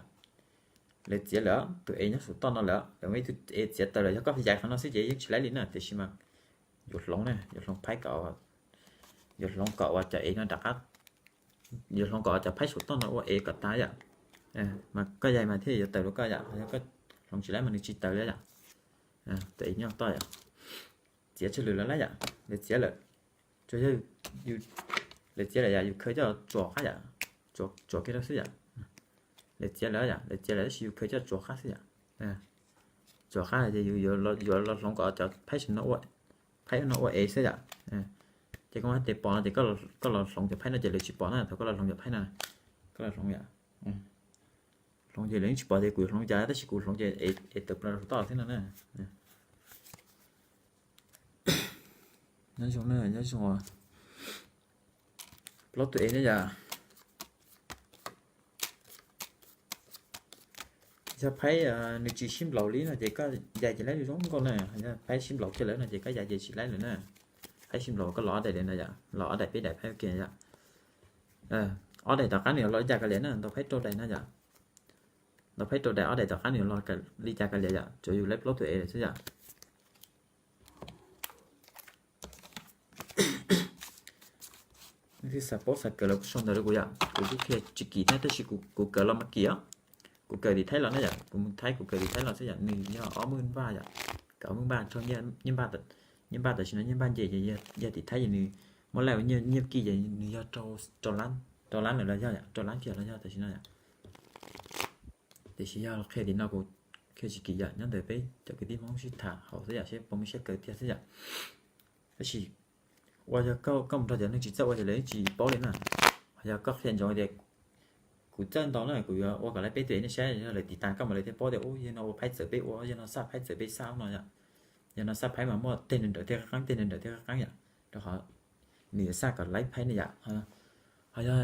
Lawv txiav lawm, tus ev nyob saum toj no lawm, lawv muaj ib tug ev txiav tawm lawm, yog koj yais qhov no xwb ces yeej tsis laib li na, tiam sis mas yuav hloov na, yuav hloov phaib kom, yuav hloov kom uas cov ev no rov qab, yuav hloov kom cov phaib saum toj no ua ev kom tas yom. Mas koj yais mas thiaj yuav tawm rau koj yom, yog koj hloov tsis laib mas nws tsis tawm li yom. Tus ev nyob toj yom. Txiav tsawg lwm lawm yom, lawv txiav lawm. Tsuas yog lawv txiav lawm yom, yus khaws coj tsuas qab yom, tsuas kiag rau xwb yom. Lawv txiav lawm yom, lawv txiav lawm tab sis yus khaws coj tsuas qab xwb yom. Tsuas qab ces yus yuav los hloov kom cov phaib saum no ua, phaib no ua ev xwb yom. Ces koj muab tes pos no ces koj los hloov cov phaib no ces lawv tsis pom na, thaum koj los hloov cov phaib no, koj los hloov yom. Hloov ces lawv yeej tsis pom tias kuv yuav hloov cas, tab sis kuv hloov ces ev tawm plaws saum toj xwb no na. Nyob zoo na, nyob zoo. Plaub tus ev na yom. Yog phaib nws tsis sib nplaum li no ces koj ncaim ces laib zoo nkauj na. Yog phaib sib nplaum kiag lawm no ces koj ncaim ces tsis laib lawm na. Phaib sib nplaum koj los ob daim li no yom, los ob daim peb daim phaib kiag yom. Ob daim tom qab nws yuav los li cas kav liam na, ntau phaib rau daim no yom. Ntau phaib rau daim, ob daim tom qab nws yuav los li cas kav liam yom, tsuav yus laib plaub tus ev lawm xwb yom. Leej twg xav paub xav kawm los kuj sau ntawv rau kuv yom, kuv kuj qhia tsis kim thiab tab sis kuv kawm los mas kim os. Kuv kawm tim Thaib los na yom, kuv mus Thaib kuv kawm tim Thaib los xwb yom, nws yog ob maj npaj yom, kawm ob maj npaj rau nyiaj npaj, nyiaj npaj tam sim no nyiaj npaj nce ces yog tim Thaib ces nws muab laij ua nyiaj kim ces nws yog rau lab, rau lab lawm los yog yom, rau lab kiag los yog tam sim no yom. Tiam sis yog qhia tim no kuv qhia tsis kim yom, nyob ntawm peb cov kwv tij Hmoob sib tham hauv xwb yom, seb puas muaj siab kawm tiag xwb yom. Tab sis ua yog koj mus nrog cov neeg tsis txawj ua ces lawv yeej tsis paub li na. Ho yog koj qhia ntsoov tias kuv txawj ntau na, kuv yuav ua kom laib peb tus ev nej saib, yog lawv tiv tas koj mas lawv thiaj paub tias ub, yawg no ua phaib txawv peb ua, yawg no xaj phaib txawv peb xaj no yom. Yawg no xaj phaib mas muaj tej neeg nrawm tej qab qeeb, tej neeg nrawm tej qab qeeb yom, rau qhov nws yuav xaj kom laib phaib ne yom. Ho yog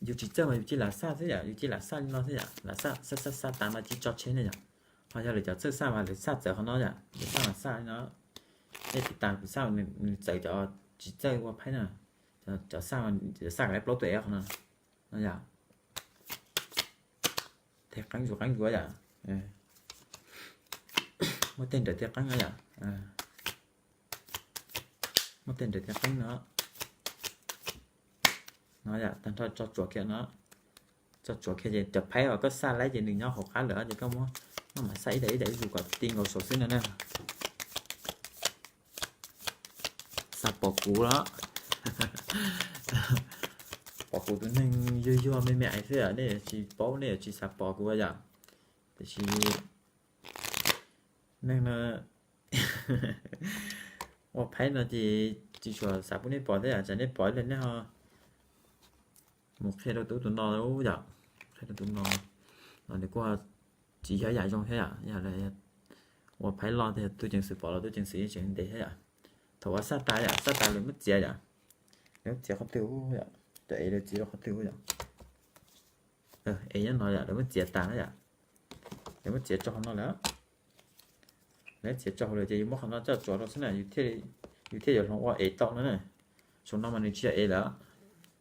yus tsis txawj mas yus cia lam xaj xwb yom, yus cia lam xaj li no xwb yom, lam xaj xaj xaj xaj tas no cia tso tseg ne yom. Ho yog lawv cov txawj xaj mas lawv xaj txawv qhov no yom, lawv xaj mas xaj li no. Nej tiv tas kuv xaj nws txawv, cov tsis txawj ua phaib na, cov xaj, cov xaj kom laib plaub tus ev qhov no, no yom. Tej qeeb zuj qeeb zuav yom. Muaj tej nrawm tej qeeb no yom. Muaj tej nrawm tej qeeb no. No yom, tag nrho tso tsuav kiag no. Tso tsuav kiag ces cov phaib uas koj xaj laib ces nws nyob hauv qab lawm ces koj muab, no mas xaj ib daim ib daim ib zus kom ti nkaus saud xwb no na. Xav pom kuv los? Pom kuv tus neeg yuag yuag me me xwb, nej yuav tsis paub, nej yuav tsis xav pom kuv yom. Tiam sis neeg no ua phaib no ces tsis tshua xav pub nej pom thiab yom, tsam nej pom ib leeg nej ho mus qhia rau tus ub tus no yom, qhia rau tus no los nws kuj tsis yog yam zoo thiab yom. Yog ua phaib loj tiag tub ceev xwm pom los tub ceev xwm yeej tseem ntes thiab yom. Thaum uas xaj tas yom, xaj tas lawv muab txiav yom, lawv muab txiav qhov twg yom, cov ev lawv txiav rau qhov twg yom. Ev nyob no yom, lawv muab txiav tas na yom. Lawv muab txiav tso hauv no lawm. Lawv txiav tso hauv lawm ces yus muab qhov no coj tsuav rau xwb na, yus thiaj yuav hloov ua ev tau no na. Saum no mas nws tsis yog ev lawm,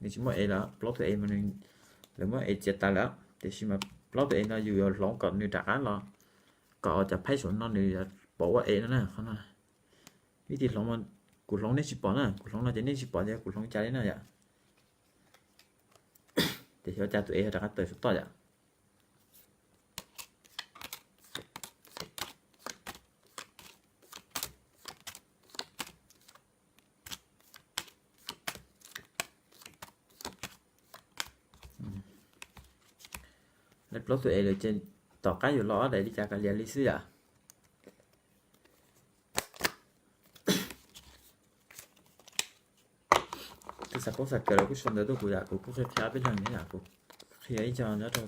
nws tsis muaj ev lawm, plaub tus ev mas lawv muab ev txiav tas lawm, tiam sis mas plaub tus ev no yus yuav hloov kom nws rov qab los, kom cov phaib saum no nws pom ua ev no na. Qhov no vib tis hloov, kuv hloov nej tsis pom na, kuv hloov no ces nej tsis pom tias kuv hloov cas li na yom. Tiam sis ua cas tus ev rov qab tawm saum toj yom. Lawv plaub tus ev lawm ces tom qab yuav los ob daim li cas kav liam li xwb yom. Tus xav paub xav kawm los kuj sau ntawv tuaj kuv yom, kuv kuj qhia qhia ob peb leeg yom, kuv qhia ib co nyob rau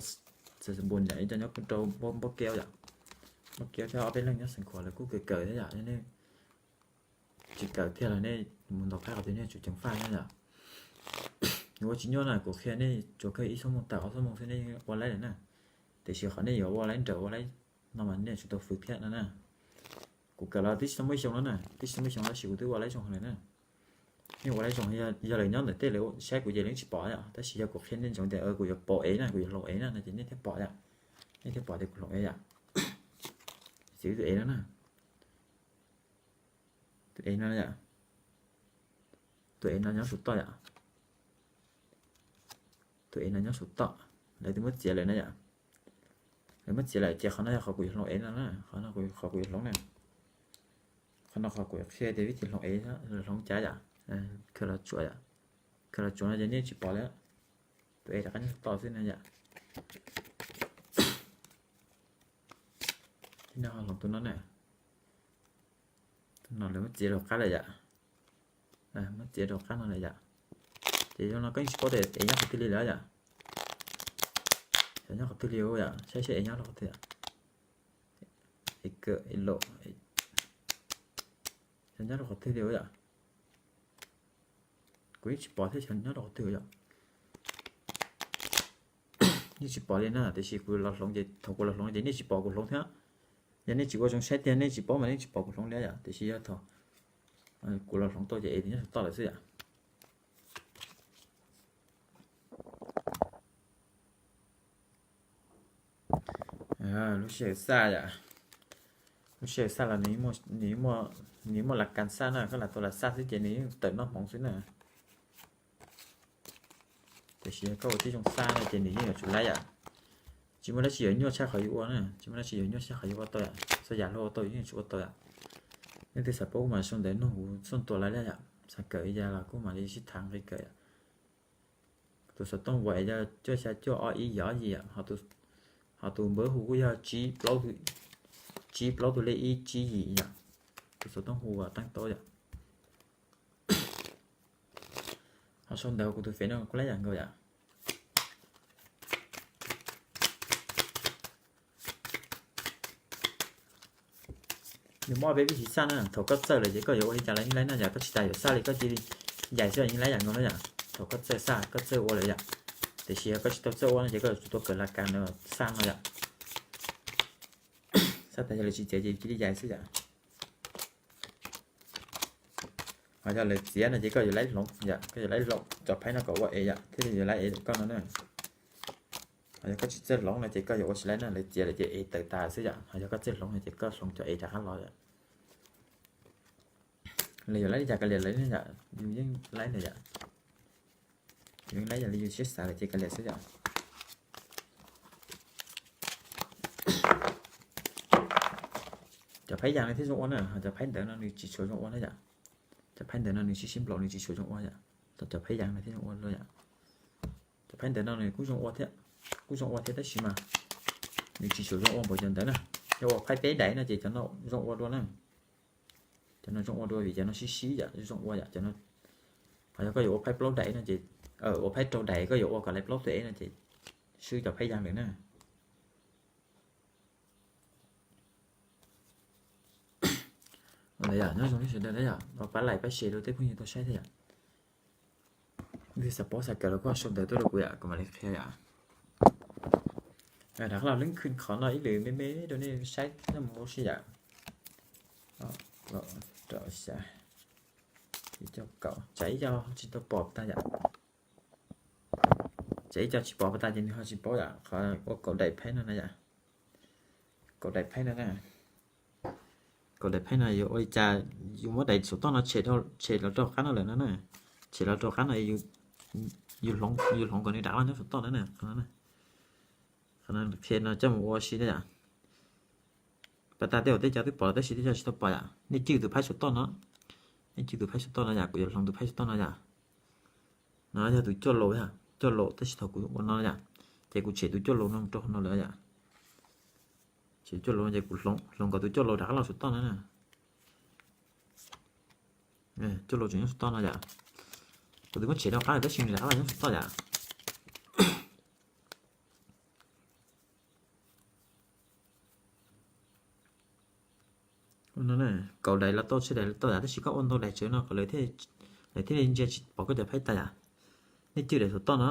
Xeev Khuam yom, ib co nyob rau Npauj Keo yom, Npauj Keo thiab ob peb leeg nyob Xeev Khuam lawv kuj kawm kawm thiab yom, nej tsis kawm tiag los nej mus ntaus qab qhov twg nej tsum ceev faj thiab yom. Nws ua tsis nyuaj na, kuv qhia nej tsuas kawg ib xuab moos tawm ob xuab moos xwb nej ua laib lawm na. Tiam sis qhov nej yuav ua laib nrawm ua laib no mas nej tsum tau fwv thiab no na. Kuv kawm los twb tsis tau muaj ib xyoo no na, twb tsis tau muaj ib xyoo tab sis kuv twb ua laib zoo lawm na. Nej ua laib zoo, yog lawv nyob ntawm tej lawv saib kuv ces lawv tsis pom yom, tab sis yog kuv qhia nej ntsoov tias kuv yuav pom ev na, kuv yuav hloov ev na no ces nej thiaj pom yom. Nej thiaj pom tias kuv hloov ev yom. Txiv tus ev no na. Tus ev no yom. Tus ev no nyob saum toj yom. Tus ev no nyob saum toj. Lawv twb muab txiav lawm na yom. Lawv muab txiav lawm ces qhov no yog qhov kuv yuav hloov ev no na, qhov no qhov kuv yuav hloov na. Qhov no qhov kuv qhia tias vib tis hloov ev, hloov cas yom. Khaws los tsuav yom. Khaws los tsuav no ces nej tsis pom lawm. Tus ev rov qab nyob saum toj xwb na yom. Thiab no ho hloov tus no na. Tus no lawv muab txiav rau qab lawm yom. Muab txiav rau qab no lawm yom. Ces zoo no koj yeej tsis paub tias ev nyob qhov twg li lawm yom. Xyov nyob qhov twg li yom, saib saib es nyob rau qhov twg. Es kawm es laum, xyov nyob rau qhov twg li yom. Kuv yeej tsis pom thiab xyov nyob rau qhov twg yom. Yeej tsis pom li na, tiam sis kuv los hloov ces thaum kuv los hloov ces nej tsis pom kuv hloov thiab. Yog nej tsis ua zoo saib tiag nej tsis paub mas nej tsis pom kuv hloov li yom, tiam sis yog thaum kuv los hloov tau ces es nyob saum toj lawm xwb yom. Lub sij hawm xaj yom, lub sij hawm xaj los nws muaj las kas xaj na, koj lam tau lam xaj xwb ces nws yeej tawm noj hmoov xwb na. Tiam sis yog koj ua tib zoo xaj no ces nws yeej yuav tsum laib yom. Tsis muaj dab tsi yuav nyuaj tshaj qhov yus ua na, tsis muaj dab tsi yuav nyuaj tshaj qhov yus ua tau yom, txhua yam luag ua tau yus yeej yuav tsum ua tau yom. Leej twg xav paub kuj mam sau ntawv nug kuv txhua tus lawm yom, xav kawm li cas los kuj mam li sib tham nqi kawm yom. Tus xov tooj uas yog cuaj xya cuaj ob ib yog yim yom, ho tus npawb hu kuj yog tsib plaub tus lej ib tsib yim yom. Tus xov tooj hu uas teeb tau yom. Ho sau ntawv kuv tus fev no kuj laib yam nkaus yom. Nws muaj ob peb vib thib xaj na, thaum koj txawj lawm ces koj yuav ua li cas los yeej laib na yom, koj tsis tas yuav xaj li koj cia li yais xwb yeej laib yam nkaus na yom. Thaum koj txawj xaj koj txawj ua lawm yom, tiam sis yog koj tsis tau txawj ua no ces koj yuav tsum tau kawm las kas no xaj no yom. Xaj tas yog lawv tsis txiav ces cia li yais xwb yom. Ho yog lawv txiav no ces koj yuav laib hloov yom, koj yuav laib hloov cov phaib no kom ua es yom, thiaj li yuav laib es koj no na. Ho yog koj tsis txawj hloov no ces koj yuav ua tsis laib na, lawv txiav lawm ces es tawm tas xwb yom. Ho yog koj txawj hloov no ces koj hloov cov es rov qab los yom. Lawv yuav laib li cas kav liam lawv yom, yus yeej laib ntawd yom. Yus yeej laib yam li yus siab xav lawm ces kav liam xwb yom. Cov phaib yas no thiaj zoo ua na, ho cov phaib ntawv no nws tsis tshua zoo ua na yom. Cov phaib ntawv no nws sib sib nplaum nws tsis tshua zoo ua yom. Cov phaib yas no thiaj zoo ua dua yom. Cov phaib ntawv no nws kuj zoo ua thiab, kuj zoo ua thiab tab sis mas nws tsis tshua zoo ua npaum cov ntawd na. Yog ua phaib peb daim no ces cov no zoo ua dua na. Cov no zoo ua dua vim cov no sib sib yom, zoo ua yom. Ho yog koj yuav ua phaib plaub daim no ces, ua phaib rau daim koj yuav ua kom lawv plaub tus ev no ces swb cov phaib yas lawm na. Yom, nyob zoo nej sawv daws na yom, pab like pab share rau tej phooj ywg tau saib thiab yom. Leej twg xav paub xav kawm los kuj sau ntawv tuaj rau kuv yom, kuv mam li qhia yom. Rov qab los leeb khwj qhov no ib lwm me me rau nej saib noj mus ua si yom. Rau xya, ib co kaum, tsam ib co tsis tau pom tas yom. Tsam ib co tsis pom tas ces nws ho tsis paub yom, qhov ua kaum daim phaib no na yom. Kaum daim phaib no na. Kaum daim phaib no yuav ua li cas, yus muab daim saum toj no tshem los rau qab no lawm no na. Tshem los rau qab no, yus hloov kom nws rov qab los nyob saum toj no na. Qhov no qhia no coj mus ua si na yom. Pas tas tej uas tej co twb pom tab sis tej co tsis tau pom yom. Nej cwj tus phaib saum toj no. Nej cwj tus phaib saum toj no yom, kuv yuav hloov tus phaib saum toj no yom. No yog tus cuaj laus, cuaj laus tab sis thaum kuv ua no yom, ces kuv tshem tus cuaj laus no rau no lawm yom. Tshem cuaj laus ces kuv hloov kom tus cuaj laus rov qab los saum toj no na. Cuaj laus tseem nyob saum toj no yom. Kuv twb muab tshem rau qab tab sis nws rov qab los nyob saum toj yom. Kaum daim los tau, tsheej daim los tau yom, tab sis koj ua ntau daim tsawv no kom lawv thiaj li ntsia tsis pom koj cov phaib tas yom. Nej cwj daim saum toj no.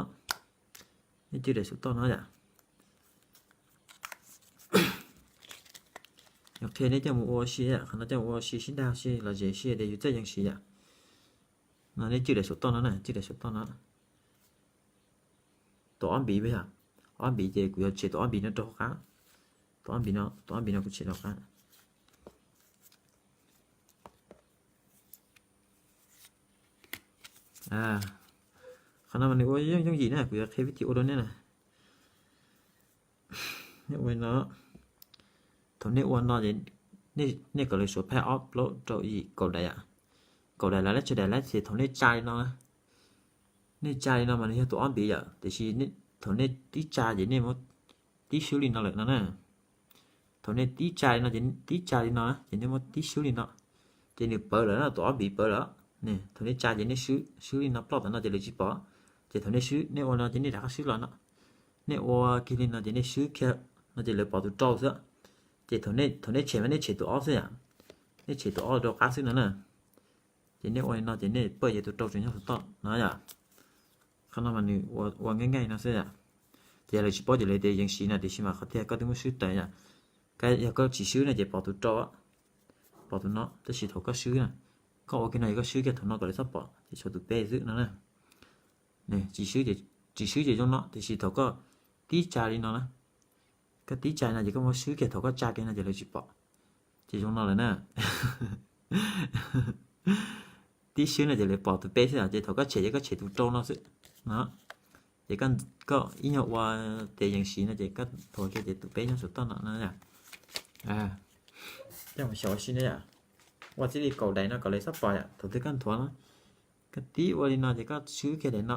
Nej cwj daim saum toj no yom. Yog qhia nej coj mus ua si, qhov no coj mus ua si sib dag si los zem si tias yus txawj yeej siv yom. No nej cwj daim saum toj no na, cwj daim saum toj no. Tus ob npiv yog, ob npiv ces kuv yuav tshem tus ob npiv no rau hauv qab. Tus ob npiv no, tus ob npiv no kuv tshem rau qab. Qhov no mas nws ua yooj yooj yim na, kuv yuav qhia vib thim ua rau nej na. Nej ua no, thaum nej ua no, nej kom lawv suav phaib ob plaub rau yim kaum daim yom. Kaum daim lawv lab tsawg daim lab ces thaum nej tsa li no, nej tsa li no mas nws yog tus ob npiv yom, tiam sis thaum nej tib tsa ces nej muab tib swb li no lawm no na. Thaum nej tib tsa li no ces tib tsa li no ces nej muab tib swb li no, ces nws pawv lawm na, tus ob npiv pawv lawm. Thaum nej tsa ces nej swb, swb li no ploj tom no ces lawv tsis pom. Ces thaum nej swb, nej ua no ces nej rov qab swb los no. Nej ua kiag li no ces nej swb kiag no ces lawv pom tus rau xwb. Ces thaum nej tshem mas nej tshem tus ob xwb yom. Nej tshem tus ob rau qab xwb no na. Ces nej ua li no ces nej pawj ces tus rau tseem nyob saum toj no yom. Qhov no mas nws ua nqaij nqaij no xwb yom. Ces yog lawv tsis paub ces lawv tias yees siv no tiam sis mas qhov tiag koj twb muab swb tawm yom. Yog koj tsis swb no ces pom tus rau, pom tus no, tab sis thaum koj swb na, koj ua kiag no ces koj swb kiag thaum no kom lawv txhob pom ces tshuav tus peb xwb no na. Tsis swb ces zoo no, tiam sis thaum koj tib tsa li no na, koj tib tsa no ces koj muab swb kiag thaum koj tsa kiag no ces lawv tsis pom, ces zoo no lawm na. Tib swb no ces lawv pom tus peb xwb ces thaum koj tshem ces koj tshem tus rau no xwb no. Ces koj ib nyuag ua tias yees siv no ces koj thuav kiag ces tus peb nyob saum toj no no. Coj mus xyaum ua si na yom. Ua txij li kaum daim no kom lawv txhob pom yom. Thaum twg koj nthuav no, koj tib ua li no ces koj swb kiag daim no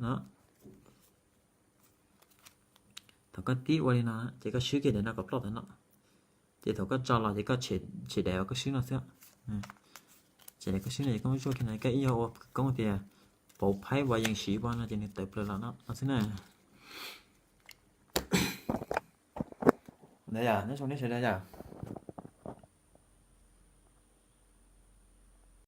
no. Thaum koj tib ua li no ces koj swb kiag daim no kom ploj tau no. Ces thaum koj tso los ces koj tshem daim uas koj swb no xwb. Tshem daim koj swb no ces koj muab zuaj kiag no, koj ib nyuag ua khawv koob tias pauv phaib uas yees siv ua no ces nws tawm plaws los no xwb na. Ntawd yom, nyob zoo nej sawv daws yom.